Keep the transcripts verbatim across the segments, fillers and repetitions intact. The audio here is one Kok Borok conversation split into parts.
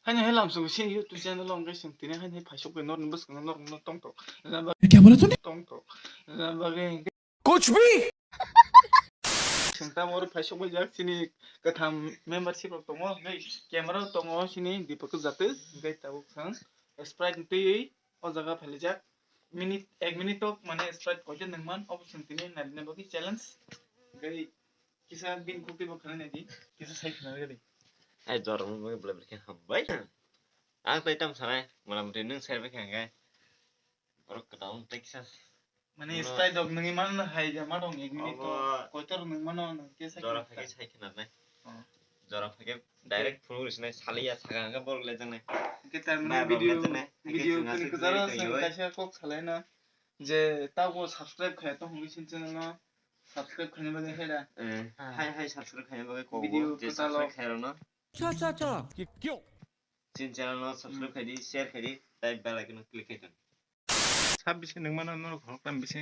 Haino hai lamsongo chini YouTube channel o hwnkhe chwng tini haino hai phaisok bai norokni bwskango norokno tongthok. Camera to ne? Tongthok. Bagwi hwnkhe Kuch bhi! Chwng tamo oro phaisok bai jak chini kwtham membership rok tongo, hwnkhe camera rok tongo chini Deepak Jatwi, hwnkhe tabuk chwng Sprite twiwi o jaga phailaijak. Minute, ek minute o mane Sprite koita nwngman, obo chwng tini narina bagwi challenge. Hwnkhe kisa bini khuktwi bo khwnai naidi, kisa sai khwnarwdi. Ai, jorok wngwi belai belai khe hambai. Ang tei tamo sanai, mota moti nwng sai bai kha hwnkhe. Borok kwtal tei kisa. Mane Sprite rok nwngwi mano hai ja ma tong ek minute o. Obo. Koita rok nwng mano nwng khe sai khwnarnai. Jora phai khe sai khwnarnai. Oh. Jora phai khe direct phunuk rwsinai, saliya saka hwnkhe borok lejaknai. Hwnkhe tar mane video, video kini kwcharo chwng kaisa kok salaina je tabuk subscribe khaiya tong hwnwi chini channel no subscribe khaina bagwi khe da. Eh, hai hai subscribe khaina bagwi kok bo je subscribe khairokno. Cha cha cha. Chini channel no subscribe khaidi, share khaidi, tei bell icon no click khaidi. Sabisi nwng mano norok khoroktham bisi.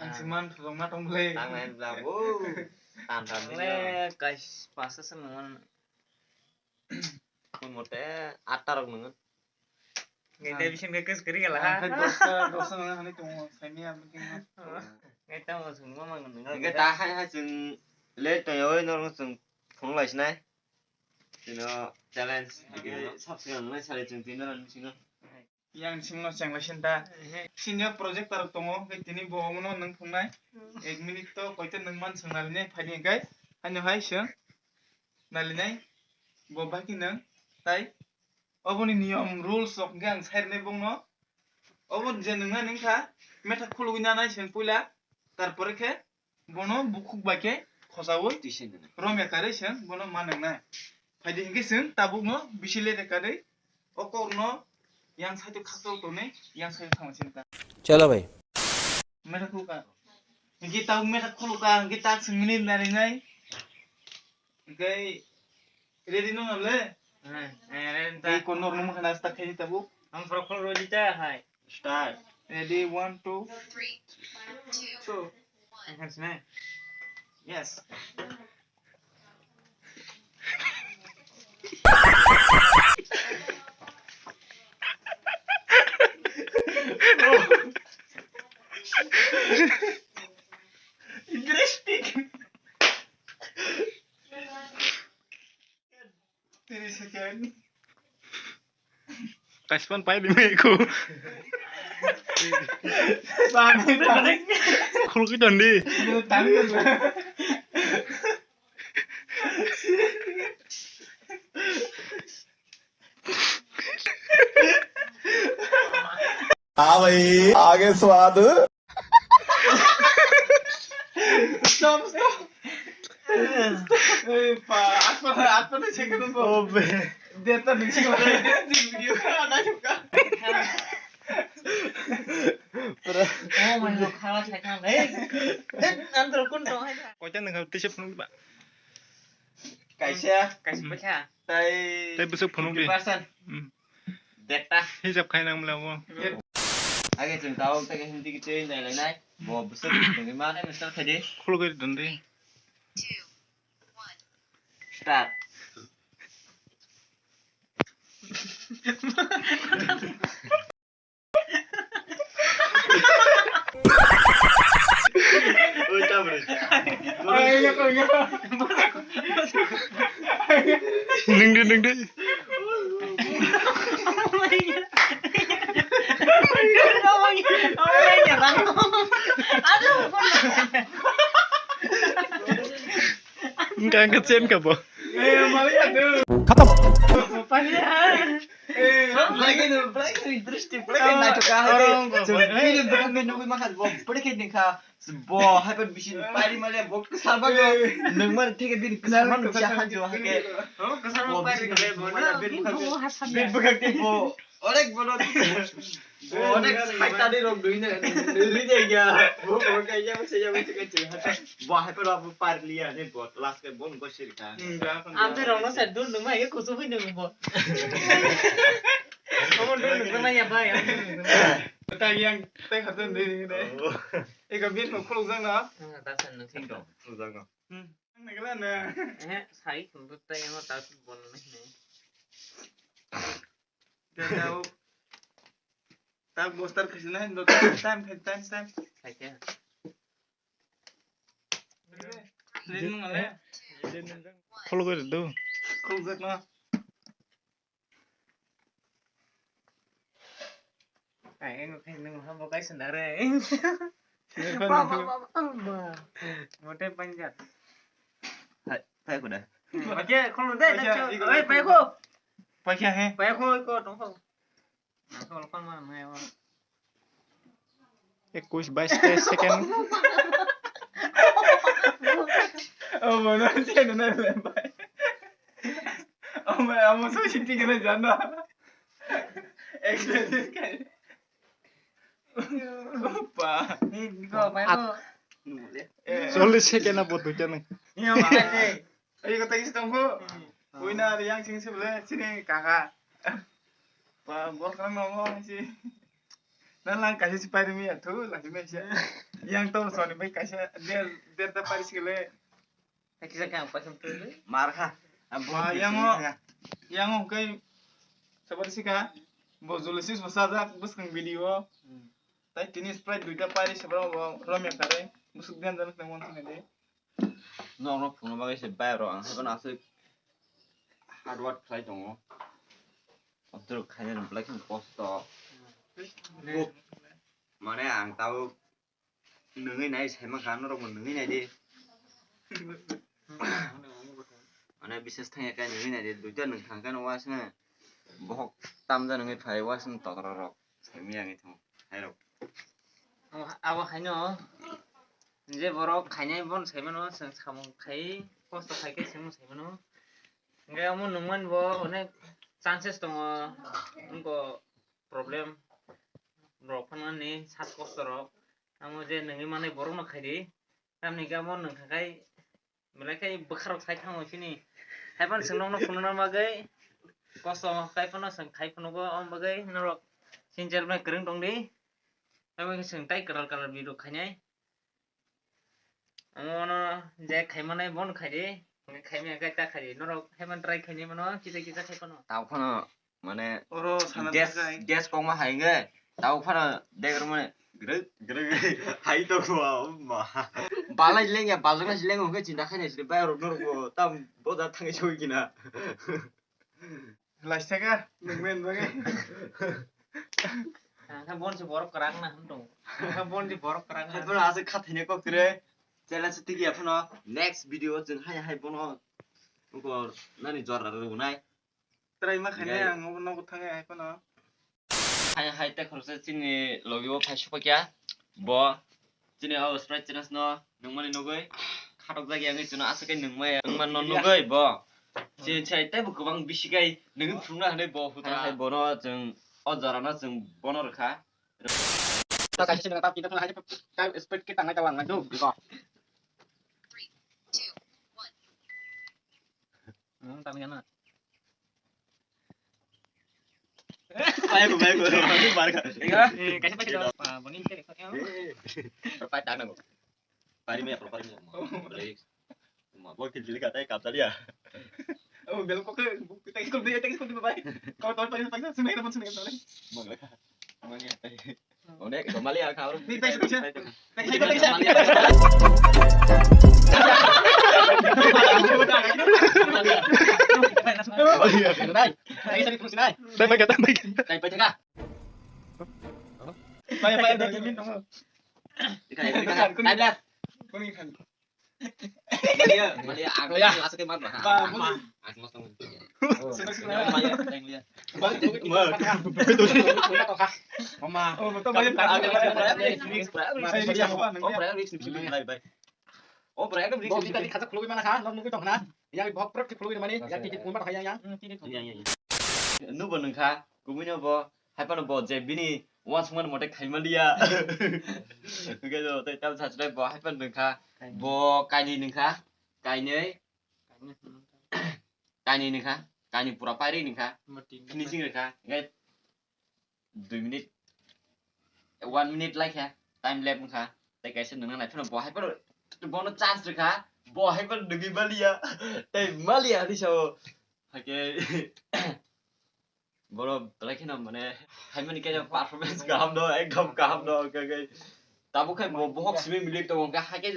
Ang si man thwrwngma tong bwle. Tangnai bla bo. Tan tan le kais pasa se nwng mano. Kun mote atta rok nwng. Ngai dai bisi ngai kes kari gala ha. Ang khai dosta, dosta nwng hani tong saimi ang meeting no. Ngai tamo sung ma mang nwng. Ngai ta hai hai chwng le tong yoi norok chwng phone lai sinai. Tino challenge. Subscribe nai sari chwng tino ran singo. Yang singno chengla sinta. Senior project tarok tongo, hwnkhe tini bo omono nwng phungnai. Hmm. Ek minute to koita nwng man swngnai nai phaidi hwnkhe. Haino hai se nalinai. Bo bai khe nwng tai. Oboni niyom rules rok hwnkhe ang sai rwnai bongno. Obo je nwngnai nungkha, metha khulugwi nanai se puila. Tarpore khe bono bukhuk bai khe khosaui romya karwi se bono ma nwngnai. Phaidi hinkhe chwng tabukno bisi lete karwi o kokno yang side o khakchao tonwi yang side o thangma sini ta. Chalo bhai. Metha khulukha. Hinkhe tabuk metha khulukha, hinkhe tak swngmani narinai. Hinkhe ready no nale? Eh, eh, ready ta. Tei kon nor nung khana start khaini tabuk. Ang prokol ready ta hai. Start. Ready, one, two. Two. Ang khan sinai. Yes. Interesting. Three second. Kaspan pai di mai ko. Khulki tandi. हाँ भाई, आगे स्वाद। Stop, stop. Ei, pa, atpa, atpa na chekka na bo. Oh, be. Deta ni chekka na, deta ni video ka na chekka. Oh my God, khala chekka na. Ei, ei, antro kun to hai. Koita nang tisa phunuk ba. Kaisa. Kaisa bacha. Tai. Tai bwswk phunuk di. Fifty percent. Hmm. Deta. Hisab khai nang mla bo. Age chwng tawk tei Hindi kichwi nai lai nai. Bo bwswk phunuk ma nai mister khaidi. Khulugwi don di. Start. Nungdi, nungdi. Engka engka chen ka bo. Khatam. Lagi tu, lagi tu, dristy, lagi naituka hai. Chwng bini bwkhak nugwi mankha bo, bwrwi khe ningkha. Bo hai pan bisin pari male bo kwsar bago. Nung mar thike bini kwsar man biya hanjo hake. Bo bisin male bini bwkhak te bo. Onek bono. Bo onek saitani rok dui ne. Ri de ya. Bo bo ka ya se ya se ka che. Bo hai pa bo par liya ne bo last ke bon go sirka. Am te rong no se dur nung ma ye kusu hui nung bo. Omo dur nung ma ya ba ya. Ta yang tai khat dui ne. Eka bin ko khuluk jang na. Ta san nung sing dong. Khuluk jang na. Hmm. Ang na kala na. Eh, sai kun ta yang ta bon ne. Tau, tau poster khasina, time, time, time, time. Khaikhe. Len nung ale. Khulugwi rwdu. Khulujak no. Ai, eno khai nung hamo kaisa nare. Ba, ba, ba, ba, ba. Mote panjat. Hai, pai ko da. Paikha, khulung de, paikha, dak iko, oi, iko. Paikho. Paikha he. Paikho, iko, tongkho. Ikush, bais, teis second. Oh, mano, tiene na lembai. Oh, ma, amo so shinti kena jana. Explain kai. Opa. Ni, iko, paikho. At-, eh. Chollish second apo duita nang. Ni, amo kai de. Oi, kata kisi tongkho. Hmm. Uina ari yang sing sibole, sini kaka. Ba, gol khrang nongo, si. Nang lang kaisa si pairi miya, thu, lasi miya si. Yang to soni bai kaisa, der, der ta pairi sikele. Kaisa kang pasang tu. Mar kha. Ba, yang o, yang o kai, sabar sika. Bo Julius bo sajak, bwskang video. Hmm. Tai tini Sprite duita pairi, sabra bo rom yak kare. Bwswk den den nang wan sini de. Norok phunukna bagwi se bayarok ang haikhe no aswk hard work khlai tongo. Abdul khaina belai kheno kosto. Mane ang tabuk nungwi nai saima kha, norokbo nungwi nai di. Mane bises thangya khe nungwi nai di, duita nung thang khe no wasna bohok tamjani wngwi phai wasna totra rok. Saimaya wngwi thango, hairok. Abo, abo haino, je borok khainai bono saimano, chwng samung khai, kosto khai khe chwng saimano. Hwnkhe omo nungmani bo onek chances tongo, wngkha problem rok phano ni sak kosto rok. Amo je nungwi manai borokno khaidi, tamni hwnkhe amo nungkha khai, Belai khe bwkharok sai thango chini. Haiphano chwng nokno phunukna bagwi kosto khai phano chwng khai phunugo, omo bagwi norok sinchar bai kwrwng tongdi. Tamo khe chwng tai kwtal kwtal video khainai. Omo no je khaimanai bono khaidi, khaimaya khe ta khaidi. Norok haiman try khainai mano, kisa kisa khai phano. Tamo phano Mane oro sana gas, thangkha. Gas kokma hai wngkhe, tabuk phano dek rwmani gwrwk gwrwk hai tongo, ma. Balai lengya, baljaknai se lengo hwnkhe chinta khainai se, bayarok norokbo tam boda thangwi sogwi kina. Laisaka, nungmen bagwi. Ang khe bonsi borok kwrak na hwn tongo. Ang khe bonsi borok kwrak na. Hai bono aswk khathaina kok kwrwi. Challenge twikiya phano next video chwng hai hai bono wngkor nani jora rwnai. Try ma khainai ang nogo thangwi hai phano. Hai hai tei khoroksa chini logi o phai sokpakya. Bo chini o Sprite challenge no nungmani nugwi khatok jagya wngwi chwngno aswk khe nungmaya wngma no nugwi bo. Chini chai tei bo kwbang bisi kai nungwi phunukna hwnwi bo huta hai bono chwng o jora no chwng bono rwkha. Ta kaisa chini ta pinta phunukna hai ta Sprite khe tangnai ta wang nai do. Hmm, tamo yana. Payo, payo, payo, payo, payo. Iya. Eh, kasih pakai dong. Ah, bangin cek. Payo, payo, payo. Payo, payo. Payo, payo. Payo, payo. Boleh. Ma, boleh kecil kata, eh, kapsa dia. Oh, belok kok ke, tak ikut dia, tak ikut dia, bye. Kau tahu, payo, payo. Sini, sini, sini. Boleh. Boleh. Onek, kembali ya, kau. Ni, thanks, thanks, ya. Thanks, thanks, thanks, ya. Dai, dai, dai. Dai, pai tengah. Pai, pai, dai, dai, dai. Ikan, ikan, ikan. Dai, dai. Kuning ikan. Malia, malia, aku ya, asal kemat lah. Ba, ba. Aku mas temen. Sudah, sudah. Malia, yang lihat. Mama. Oh, betul, malia. Oh, berani mix, mix, mix. Baik, baik. Oh, berani mix, mix. Kita di kata keluar mana kah? Lo mungkin tahu nah. Yang bok prok keluar mana? Yang titik umur kayak yang. Iya, iya, iya. Nubo nengkha, kumino bo. Haiphano bo je bini uansukmani mote khaimaliya. Hwnkhe jo tei tamsa chwrai bo haiphano nungkha. Bo kainwi nungkha. Kainwi. Kainwi nungkha. Kainwi pura pairi nungkha. Finishing rwkha. Hwnkhe dui minute, one minute laikha. Time lap wngkha. Tei kaisa nungna naiphano bo haiphano bono chance rwkha. Bo haiphano nungwi maliya. Tei maliya hinwi sao. Hakhe Boro belai kheno mane haimani khe performance kaham no, ekdom kaham no, hwnkhe khe tabuk khai bo bohok simi milik tongo, hwnkhe hakhe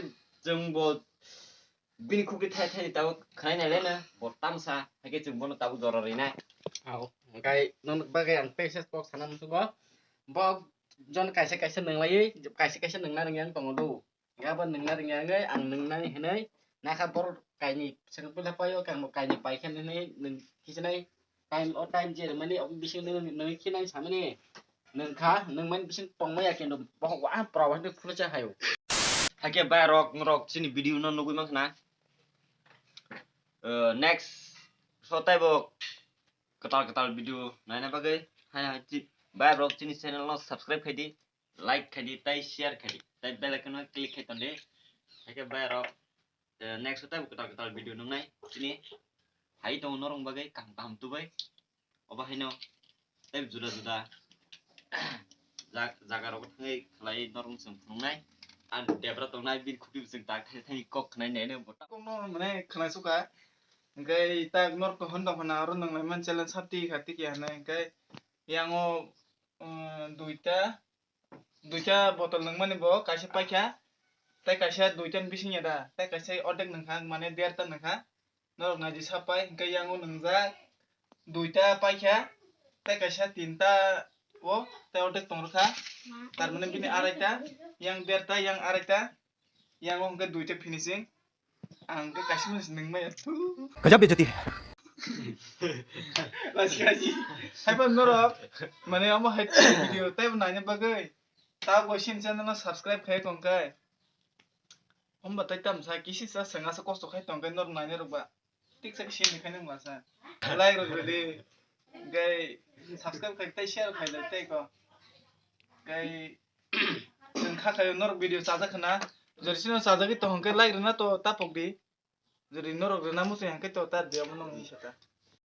chwng bo bini khukti thai thai tabuk khwnai nai le no, bo tamsa, hakhe chwng bono tabuk jora rinai. Ao, hwnkhe nokni bagwi ang tei se kok sana musugo, bo jon kaisa kaisa nwnglaiwi, kaisa kaisa nwngna rwngya wng tongo do. Abo nwngna rwngya wngwi ang nwngnani hwnwi nakha borok kainwi swkang puila paio, kangbo kainwi paikha hwnwi nwng khichwnai time o time je rwmani obo bising nwng, nwng khinai samani nwngkha, nwngmani bising tongmaya kintu bohok wa pura wa hwnwi phuluksa haio. Hakhe bai rok, norok chini video no nugwi mankha na. Eh, next so taibo kwtal kwtal video naina bagwi hai hai chi-, bai rok chini channel no subscribe khai di. Like khai di, tei share khai di, tei bell icon o click khai ton di. Hakhe bai rok, eh, next o tei bo kwtal kwtal video nungnai chini hai tongo norok bagwi kaham kaham tubui. Obo haino tei juda juda ja-, jaga rogo thangwi khlai norok chwng phunuknai. Ang debra tongnai bini khukti bo chwng tak thai thai kok khnai nai nai bo. Kok no mane khnai suka. Hwnkhe tak norok to hwn tong phano aro nang lai man challenge sati kha tiki hanai hwnkhe yang o, um, duita duita bottle nungmani bo kaisa paikha, tei kaisa duita ni bising ya da, tei kaisa ordek nungkha, mane derta nungkha. Norok naidi sa pai, hwnkhe yango nungjak duita paikha, tei kaisa tinta o, tei ordek tong rwkha. Tar mane bini araita, yang derta, yang araita, yango hwnkhe duita finishing. Ang khe kaisa mwnwi se nung maya, thu. Gajab bejati hai. Lachi lachi. Haiba norok, mane omo hai video taibo naina bagwi. Tabuk bo sini channel no subscribe khai tong khe. Hwnba tai tamsa kisi sa sengasa kosto khai tong khe norok naina rok ba. Tiksa kisi ni khai nang masa. Like rok rwdi. Gai subscribe khai tei share khai tei ko. Gai Chwng kha khayo norok video chajak khna. Jori sino chajagwi tong hwnkhe like rwna to ta pokdi. Jori norok rwna muchung hwnkhe to ta diya bono wngwi sata.